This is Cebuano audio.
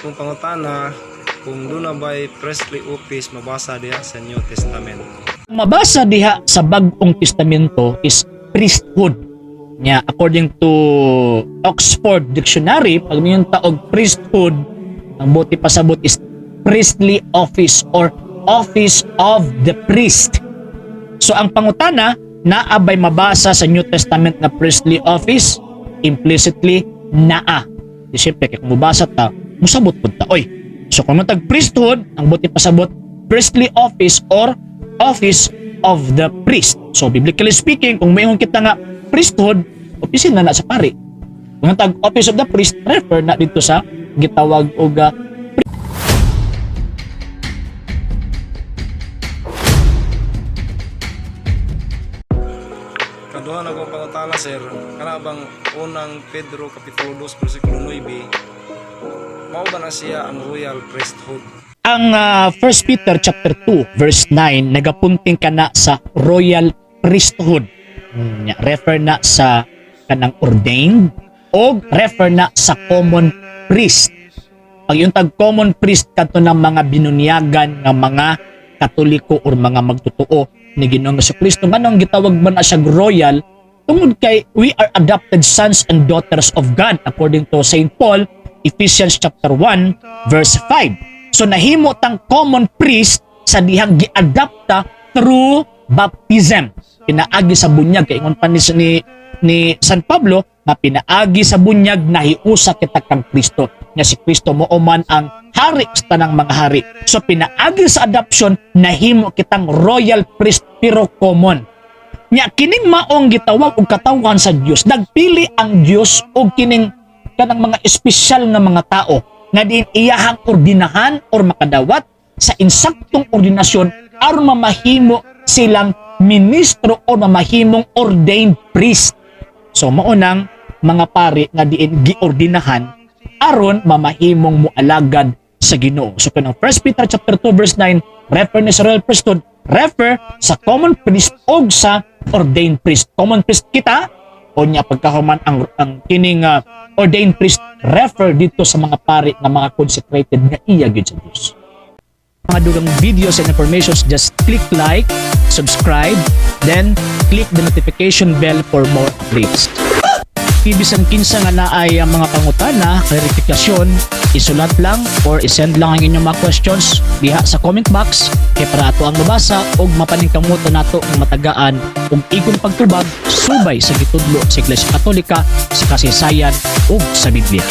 Akong pangutana kung duna ba'y priestly office mabasa diha sa New Testament? Mabasa diha sa Bag-ong Testamento is priesthood. Nya, according to Oxford Dictionary, pag miingon ta og priesthood, ang buot ipasabot is priestly office or office of the priest. So ang pangutana, naa bay mabasa sa New Testament na priestly office? Implicitly, naa. Di siyempre, kaya kung mabasa ta, musabot pud ta. Oy, so kung matag priesthood, ang buot ipasabot, priestly office or office of the priest. So biblically speaking, kung mayroon kita nga priesthood, opisina na sa pari. Kung tag office of the priest, refer na dito sa gitawag og Kaduha na akong pangutana, sir, kana bang Unang Pedro kapitulo 2 bersikulo 9, mao ba na siya ang royal priesthood? Ang 1 Peter chapter 2 verse 9 nagapunting kana sa royal priesthood. Refer na sa kanang ordained o refer na sa common priest. Pag yung tag common priest, kadto ng mga binunyagan nga mga Katoliko or mga magtotoo ni Ginoong Kristo. Nganong gitawag man na siya royal? Tungod kay we are adopted sons and daughters of God according to St. Paul, Ephesians chapter 1 verse 5. So nahimo tang common priest sa dihang giadapta through baptism. Pinaagi sa bunyag, kay ingon pa ni San Pablo nga pinaagi sa bunyag nahiusa kita kang Kristo. Nga si Kristo mao man ang hari sa tanang mga hari. So pinaagi sa adoption, nahimo kitang royal priest pero common. Nya kining maong gitawag og katawhan sa Dios, nagpili ang Dios og kining kanang mga espesyal nga mga tao nga diin iyahang ordinahan or makadawat sa insaktong ordinasyon aron mamahimo silang ministro o mamahimong ordained priest. So mao nang mga pari nga diin giordinahan aron mamahimong moalagad sa Ginoo. So kanang 1 Peter chapter 2 verse 9 refer ni sa royal priesthood, refer sa common priest og sa ordained priest. Common priest kita o nya pagkahuman ang kining ordained priest refer dito sa mga pari nga mga consecrated nga iya gyud sa Dios. Mga dugang videos and informations, just click like, subscribe, then click the notification bell for more updates. Bisan kinsa nga naay ang mga pangutana, klarifikasyon, isulat lang or isend lang ang inyong mga questions diha sa comment box kay para ato ang mabasa og mapaningkamutan nato ang matagaan og igon pagtubag subay sa gitudlo sa Iglesia Katolika, sa kasaysayan ug sa Biblia.